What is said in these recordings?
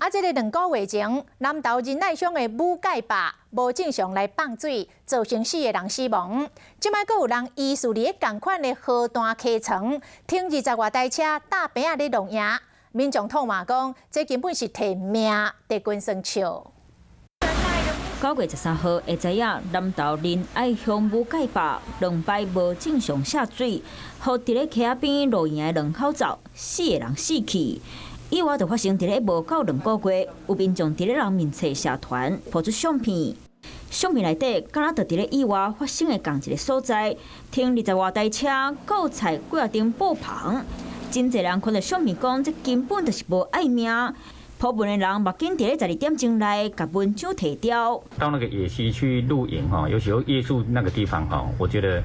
啊，這个2個月前，南投仁愛鄉的武蓋壩無正常來放水，造成四个人死亡。這擺閣有人疑似佇咧仝款的河段溪床，停二十外台車搭棚仔咧露營。民眾痛罵講，這根本是提命佇關耍笑。9月13號下晝仔，南投仁愛鄉武蓋壩兩擺無正常下水，予佇咧溪仔邊露營的兩口子四个人死去。意外就發生佇咧無夠2個月，有民眾佇咧人面冊社團 po 出相片，相片內底敢若就佇咧意外發生的仝一个所在，停二十外台車，閣有菜幾仔頂布棚，真濟人看著相片講，這根本就是無愛命。po 文的人嘛緊佇咧12點鐘內共文章提掉。到那個野溪去露營哈，尤其夜宿那個地方哈，我覺得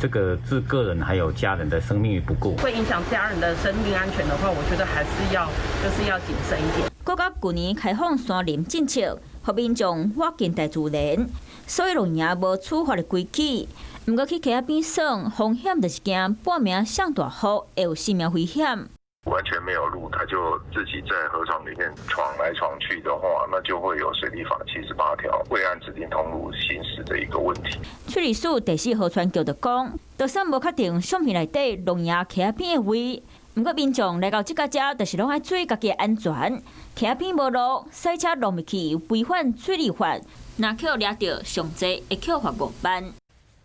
這個置個人還有家人的生命於不顧，會影響家人的生命安全的話，我覺得還是要就是要謹慎一點。國家舊年開放山林政策，予民眾倚近大自然，所以露營無處罰的規矩。毋過去溪仔邊耍，風險就是驚半暝上大雨會有生命危險。完全沒有路，他就自己在河床裡面闖來闖去的話，那就會有水利法78條未按指定通路行駛的一個問題。水利署第四河川局就講，就算無確定相片內底露營溪仔邊的位，毋過民眾來到這个遮，就是攏愛注意家己的安全。溪仔邊無路，駛車路入去，違反水利法，若予掠著，上濟會扣罰5萬。